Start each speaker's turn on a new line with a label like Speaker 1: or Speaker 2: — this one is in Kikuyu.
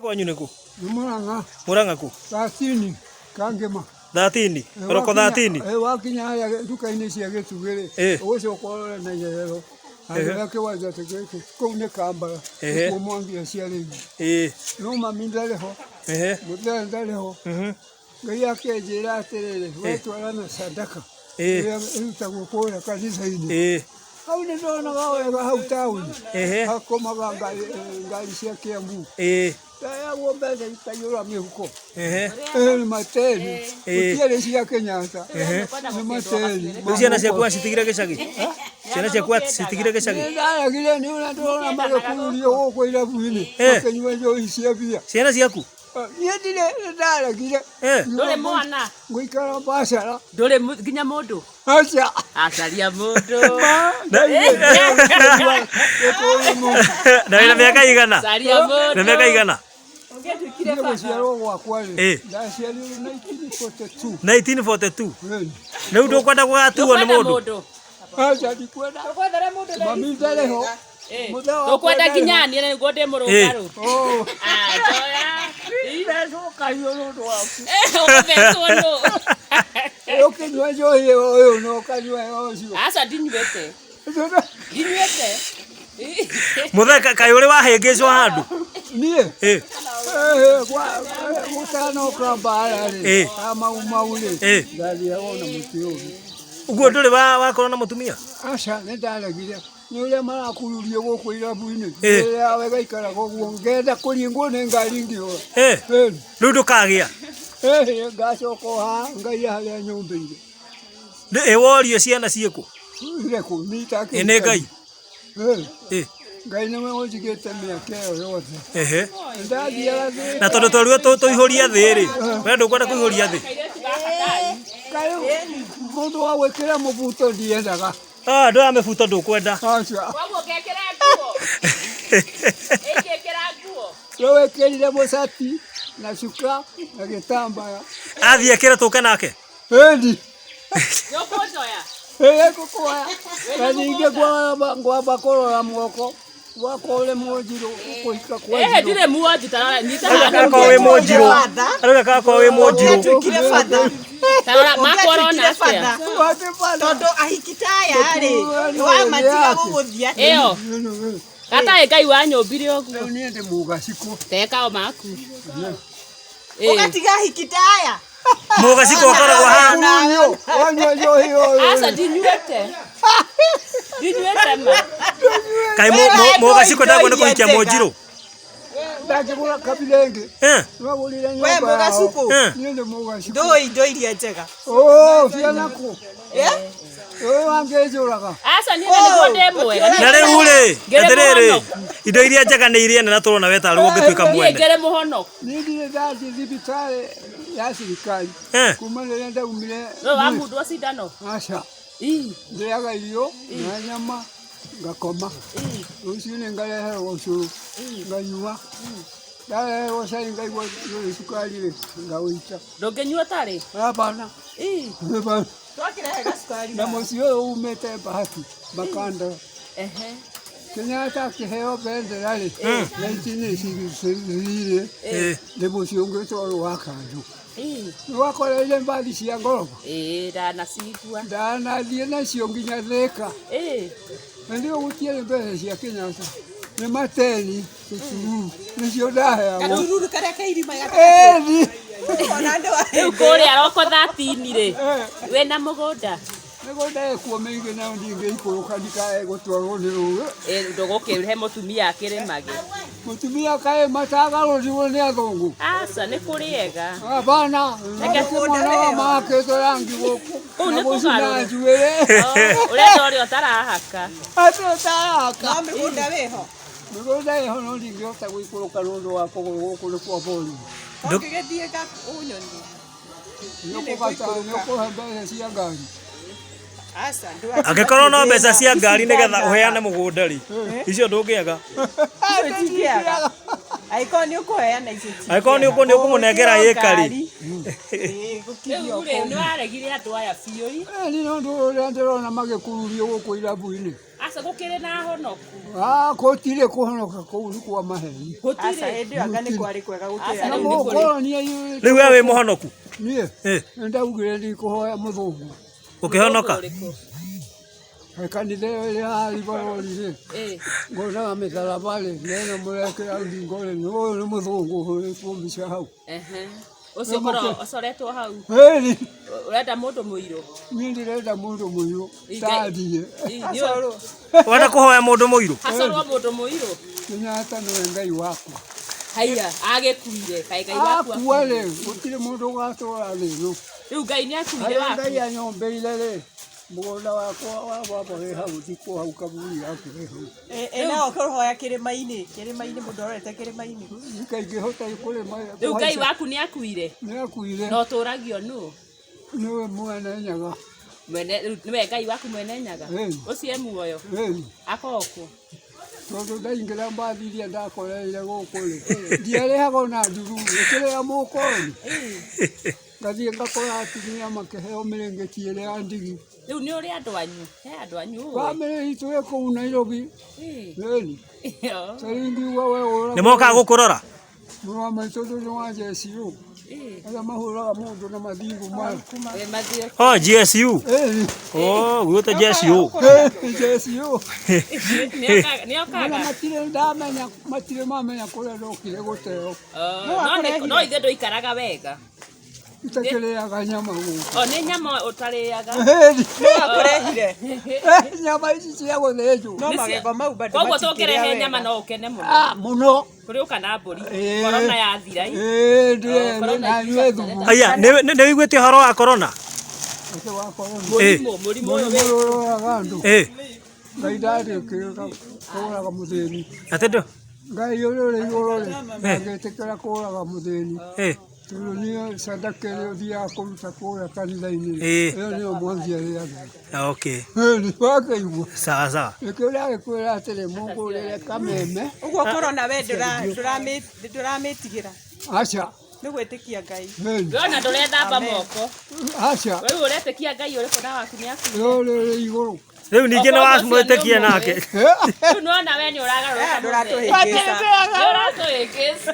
Speaker 1: Kwanyu nĩ kũ?
Speaker 2: Nĩ Murang'a.
Speaker 1: Murang'a kũ?
Speaker 2: 13 Kangema.
Speaker 1: 13 Roko 13.
Speaker 2: Wakinya harĩa nduka-inĩ cia gĩtugĩ rĩ, ũgũcoka ũrore na itherero handũ he kĩwanja ta gĩkĩ, kũu nĩ Kambara, nĩkuo Mwangi aciarĩirwo. No mami ndarĩ ho, mũthee ndarĩ ho. Ngai akĩnjĩra atĩrĩrĩ, we twarana sadaka ĩrĩa ĩrutagwo kũrĩa kanitha-inĩ. Hau nĩ ndonaga wega hau taũni, hakomaga ngari cia Kiambu. Ndaheagwo mbeca ikaiyũra mĩhuko. Nĩ mateni, gũtiarĩ cia Kenyatta, nĩ mateni.
Speaker 1: Rĩu ciana ciaku wacitigire gĩcagi? Ciana ciaku wacitigire gĩcagi?
Speaker 2: Nĩ ndaregire nĩ ũrĩa ndĩrona magĩkururio gũkũ irabu-inĩ, makĩnyua njohi cia mbia.
Speaker 1: Ciana ciaku?
Speaker 2: Niĩ ndirĩ nĩndaregire.
Speaker 3: Ndũrĩ mwana?
Speaker 2: Ngũikara bacara.
Speaker 3: Ndũrĩ nginya mũndũ?
Speaker 2: Aca.
Speaker 3: Acaria mũndũ.
Speaker 1: Na wĩna mĩaka igana?
Speaker 3: Caria mũndũ.
Speaker 1: Na mĩaka igana?
Speaker 2: Niĩ gũciarwo gwakwa rĩ, ndaciarirwo 1942.
Speaker 1: 1942? Rĩu ndũkwenda gũgatuo nĩ mũndũ?
Speaker 2: Aca ndikwenda. Mami ndarĩ ho.
Speaker 3: Ndũkwenda nginya niĩ nĩguo ndĩ mũrũngarũ.
Speaker 2: Oh.
Speaker 3: Ah, njoya.
Speaker 2: Thecwo kahiũ nĩ ũndũ waku.
Speaker 3: Ũgũthecwo nũ?
Speaker 2: Ũkĩnyua njohi ũyũ na ũkanyua ũcio.
Speaker 3: Aca ndinyuĩte. Ndinyuĩte.
Speaker 1: Mũthee kaĩ ũrĩ wahĩngĩcwo handũ?
Speaker 2: Niĩ? Gũtanoka mbara rĩ, a Mau Mau rĩ, ndathiaga ona mũtĩ ũngĩ.
Speaker 1: Ũguo ndũrĩ wakorwo na mũtumia?
Speaker 2: Aca nĩ ndaregire. Nĩ ũrĩa marakururio gũkũ irabu-inĩ. Mĩĩrĩ yao ĩgaikaraga ũguo ngenda kũringwo nĩ ngari ngĩũra.
Speaker 1: Rĩu ndũkagĩa?
Speaker 2: Ngacoka o haha Ngai harĩa anyũmbĩire.
Speaker 1: Ĩ worio ciana ciĩkũ?
Speaker 2: Irĩ kũ? Niĩ
Speaker 1: Ĩ nĩ Ngai?
Speaker 2: Ngai nĩwe ũnjigĩte mĩaka ĩyo yothe. Ndathiaga thĩ.
Speaker 1: Na tondũ twerirwo tũihũrie thĩ rĩ, we ndũkwenda kũihũria thĩ?
Speaker 2: Kaĩ mũndũ wa gwĩkĩra mũbuto ndiendaga.
Speaker 1: Ah, andũ aya mĩbuto ndũkwenda.
Speaker 2: Aca.
Speaker 3: Koguo ngekĩra nguo. Ingĩkĩra nguo.
Speaker 2: Rĩu wĩkĩrire mũcati na cuka na gĩtambaya.
Speaker 1: Athiĩ ekĩre tũke nake.
Speaker 2: Ĩni.
Speaker 3: Nĩũkũnjoya?
Speaker 2: Ĩĩ ngũkuoya. Na ningĩ ngwamba kũrora moko. Wakwa ũrĩ mũnjirũ ũkũhika kwa
Speaker 3: Ĩhĩ
Speaker 2: njirũ.
Speaker 3: ndirĩ muonju tarora nyita haha.
Speaker 1: Gakorwo wĩ mũnjirũ. Arauga gakorwo wĩ mũnjirũ.
Speaker 4: Ũngĩatuĩkire batha.
Speaker 3: Tarora makwa ũrona
Speaker 4: Ũngĩatuĩkire
Speaker 3: atĩa?
Speaker 4: batha. Tondũ ahiki ta aya rĩ, wamatiga gũgũthiĩ atĩa?
Speaker 3: Ĩyo. Gatarĩ Ngai wanyũmbire ũguo.
Speaker 2: Rĩu niĩ ndĩ mũgacikũ.
Speaker 3: Teka o maku.
Speaker 4: Ũgatiga ahiki ta aya.
Speaker 1: Mũgacikũ ũkoragwo haha.
Speaker 2: Kururio, wanyua njohi ũyũ.
Speaker 3: Aca ndinyuĩte. Ndinyuĩte ma.
Speaker 1: Kaĩ mũgacikũ ndagwo nĩ kũhikia mũnjirũ?
Speaker 2: Ndangĩgũra kabira ĩngĩ. Nĩwagũrire
Speaker 4: We
Speaker 2: nyũmba yao.
Speaker 4: mũgacukũ.
Speaker 2: Niĩ ndĩ mũgacukũ.
Speaker 4: Ndũĩ indo iria njega.
Speaker 2: Oh, ciana kũ? Ũyũ wangĩnjũraga.
Speaker 3: Aca niĩ na nĩguo ndĩ mwega.
Speaker 1: Na rĩu rĩ,
Speaker 3: Ngĩrĩ
Speaker 1: atĩrĩrĩ,
Speaker 3: mũhonoku.
Speaker 1: indo iria njega nĩ iria nene na tũrona we tarĩ ũngĩtuĩka
Speaker 3: Niĩ
Speaker 1: mwene.
Speaker 3: ngĩrĩ mũhonoku.
Speaker 2: Niĩ ndirĩ ndathiĩ thibitarĩ ya thirikari. Kuma rĩrĩa ndaumire.
Speaker 3: Rĩu wamundwo cindano?
Speaker 2: Aca. Ndĩaga irio na nyama ngakoma. Rũcinĩ ngareherwo ũcũrũ nganyua. Ndareherwo cai ngaigua ndũrĩ cukari rĩ ngaũita.
Speaker 3: Ndũngĩnyua ũtarĩ?
Speaker 2: Hapana. Hapana.
Speaker 4: Twakĩrehe gacukari.
Speaker 2: Na mũciĩ ũyũ umĩte Bahati Makandara. Kenyatta akĩheo bendera rĩ 1963 rĩ nĩ mũciĩ ũngĩ ũtwarwo wa kanjũ. Nĩwakoreire mbathi cia ngoroba?
Speaker 3: Ĩĩ ndanacigua.
Speaker 2: Ndanathiĩ nacio nginya Thĩka. Na ndio gũtiarĩ mbeca cia Kenyatta. Nĩ mateni tũtururu nĩcio ndaheagwo.
Speaker 4: Gatururu karĩa ke irima gatagatĩ.
Speaker 2: Ĩni.
Speaker 4: Ona andũ a-
Speaker 3: Rĩu kũrĩa roko 13 rĩ, wĩna mũgũnda?
Speaker 2: Mĩgũnda ĩkuo mĩingĩ nayo ndingĩikũrũka ndikae gũtwarwo nĩ rũĩ.
Speaker 3: Ndũgũkĩhe mũtumia akĩrĩmage.
Speaker 2: Mũtumia kaĩ matagarũrirwo nĩ athũngũ.
Speaker 3: Aca nĩ kũrĩ ega.
Speaker 2: Hapana, nĩ mwana wa makĩtwo rangi gũkũ.
Speaker 3: Kũu
Speaker 2: Na
Speaker 3: nĩ
Speaker 2: gũcina
Speaker 3: kũgarũre.
Speaker 2: njuĩrĩ.
Speaker 3: Ũrenda ũrĩa ũtarahaka.
Speaker 2: Atĩ ũtarahaka.
Speaker 4: No mĩgũnda wĩho.
Speaker 2: Mĩgũnda ĩho no ndingĩhota gũikũrũka nĩ ũndũ wa kũgũrũ gũkũ nĩ kwa borithi.
Speaker 4: Ũngĩgĩthiĩ ũnyonie.
Speaker 2: Nĩ ũkũhe mbeca cia ngari.
Speaker 4: Aca ndũ.
Speaker 1: Angĩkorwo no mbeca cia ngari nĩgetha ũheane mũgũnda rĩ, icio ndũngĩaga.
Speaker 4: Icio ndingĩaga. Angĩkorwo nĩ ũkũheana icio
Speaker 1: Angĩkorwo nĩ ũkũmũnengera ĩka rĩ.
Speaker 3: Rĩu rĩ, nĩ waregire andũ aya biũ.
Speaker 2: Ĩni no ũndũ ũrĩa ndĩrona magĩkururio gũkũ irabu-inĩ.
Speaker 3: Aca gũkĩrĩ na honoku.
Speaker 2: Ah, gũtirĩ kũhonoka kũu nĩ kwa maheni.
Speaker 4: Aca
Speaker 3: Gũtirĩ.
Speaker 4: hĩndĩ ĩyo anga nĩ kwarĩ kwega gũkĩra
Speaker 3: Aca,
Speaker 2: Na
Speaker 3: rĩu
Speaker 4: rĩu.
Speaker 3: nĩ kũrĩ.
Speaker 2: mũkoroni aiyũrĩte
Speaker 1: Rĩu we wĩ mũhonoku?
Speaker 2: Niĩ
Speaker 1: Eh.
Speaker 2: nĩndaugire ndikũhoya mũthũngũ.
Speaker 1: Ũkĩhonoka?
Speaker 3: Ũrĩkũ?
Speaker 2: Kanitha ĩyo ĩrĩ haha Rivaroli rĩ,
Speaker 3: Eh.
Speaker 2: ngonaga mĩtharaba rĩ, neno mũrekĩra ngingo rĩ, ũyũ nĩ mũthũngũ ũhũrĩtwo mbica hau.
Speaker 3: Ehe. Ũcio ũkoragwo ũcoretwo hau.
Speaker 2: Ĩni,
Speaker 3: Ũrenda mũndũ mũirũ.
Speaker 2: niĩ ndĩrenda mũndũ mũirũ
Speaker 3: Ĩ,
Speaker 2: tandie.
Speaker 3: Ĩ, nĩ-
Speaker 1: Wenda kũhoya mũndũ mũirũ?
Speaker 3: Hacorwo mũndũ mũirũ.
Speaker 2: Kenyatta nĩwe Ngai wakwa.
Speaker 3: Haiya, agĩkuire. Kaĩ Ngai waku
Speaker 2: Akua
Speaker 3: akuire.
Speaker 2: rĩ, gũtirĩ mũndũ ũgatũra thĩ ĩno.
Speaker 3: Rĩu Ngai nĩ akuire
Speaker 2: Harĩa
Speaker 3: waku.
Speaker 2: Ngai anyũmbĩire rĩ, mũgũnda wakwa wa baba wĩ hau, thikwo hau kaburi yake wĩ hau.
Speaker 4: Ĩ no ũkĩhoya kĩrĩma-inĩ, kĩrĩma-inĩ mũndũ arorete kĩrĩma-inĩ.
Speaker 2: Nikaingĩhota kũrĩma.
Speaker 3: Rĩu Ngai waku nĩ akuire.
Speaker 2: Nĩ akuire.
Speaker 3: Na ũtũragio nũ?
Speaker 2: Nĩwe mwene Nyaga.
Speaker 3: Mwene rĩu nĩwe Ngai waku mwene Nyaga.
Speaker 2: Ĩni.
Speaker 3: Ũcio e muoyo.
Speaker 2: Ĩni.
Speaker 3: Akoragwo kũ?
Speaker 2: Tondũ ndaingĩra mbathi iria ndakoreire gũkũ rĩ, ndiarĩhaga ona nduru, ĩkĩrĩ ya mũkoroni. Ngathiĩ ngakora atumia makĩheo mĩrĩngĩti ĩrĩa ya ndigi.
Speaker 3: Rĩu nĩ ũrĩ andũ anyu. He andũ anyu ũĩ.
Speaker 2: Bamĩrĩ itũ ĩ kũu Nairobi.
Speaker 3: Ĩ.
Speaker 2: Ĩni.
Speaker 3: Yo.
Speaker 2: Ta rĩu ingiuga we ũragwo.
Speaker 1: Nĩ mokaga gũkũrora?
Speaker 2: Mũrũ wa maitũ ndũ nĩ wa JCU.
Speaker 3: Ĩ.
Speaker 2: Arĩa mahũraga mũndũ na mathingũ maya.
Speaker 3: Ĩ, mathiĩ.
Speaker 1: Oh, GSU.
Speaker 2: Ĩni.
Speaker 1: Oh, gwĩte GSU.
Speaker 2: JCU.
Speaker 3: Nĩ
Speaker 2: Ona
Speaker 3: okaga.
Speaker 2: matirĩ ndamenya, matirĩ mamenya kũrĩa ndokire gũteo.
Speaker 3: Oh, no nĩ- no ithuĩ ndũikaraga wega.
Speaker 2: Itakĩrĩaga nyama gũkũ.
Speaker 3: O nĩ nyama ũtarĩaga.
Speaker 2: Ĩni.
Speaker 4: Akũrehire.
Speaker 2: Nyama ici cia gũthĩnjwo.
Speaker 4: No magego mau bado
Speaker 3: Koguo
Speaker 4: matikĩrĩa
Speaker 3: tũngĩrehe
Speaker 4: wega.
Speaker 3: nyama no ũkene mũno.
Speaker 2: Ah, mũno.
Speaker 3: Kũrĩ ũka na mbũri.
Speaker 2: Ĩ.
Speaker 3: Korona yathira. ĩ.
Speaker 2: Ĩ, ndĩre
Speaker 3: Oh, corona
Speaker 2: na nyue thumu.
Speaker 1: Aya, nĩ wĩiguĩte ũhoro wa corona?
Speaker 2: Ũcio wa corona.
Speaker 3: Mũrimũ, mũrimũ ũyũ
Speaker 2: Mũrimũ
Speaker 3: wĩ
Speaker 2: ũroraga andũ.
Speaker 1: Ĩ.
Speaker 2: Ngai ndangĩkĩra kũraga mũthĩni.
Speaker 1: Atĩ ndũ?
Speaker 2: Ngai ũrĩa ũrĩ igũrũ rĩ, ndangĩtĩkĩra kũraga mũthĩni.
Speaker 1: Ĩ.
Speaker 2: Tondũ niĩ sadaka ĩrĩa ũthiaga kũruta kũrĩa kanitha-inĩ
Speaker 1: Ĩ.
Speaker 2: ĩyo nĩyo mwangi arĩaga.
Speaker 1: Okay.
Speaker 2: Ĩni, wakĩigua.
Speaker 1: Sawa sawa.
Speaker 2: Nĩkĩo ndagĩkwĩra atĩrĩ, mũngũrĩre kameme.
Speaker 4: Ũguo korona we ndũramĩtigĩra.
Speaker 2: Aca.
Speaker 4: Nĩ gwĩtĩkia Ngai.
Speaker 2: Ĩni.
Speaker 3: We ona ndũrethamba moko.
Speaker 2: Aca.
Speaker 3: Rĩu ũretĩkia Ngai ũrĩkũ na waku nĩ akuire.
Speaker 2: Ũyũ ũrĩ igũrũ.
Speaker 1: Rĩu ningĩ nĩ wamwĩtĩkia nake.
Speaker 3: Rĩu nĩwona we nĩ ũragarũrũka.
Speaker 4: Ndũratũhĩngĩca.
Speaker 3: Nĩ ũratũhĩngĩca.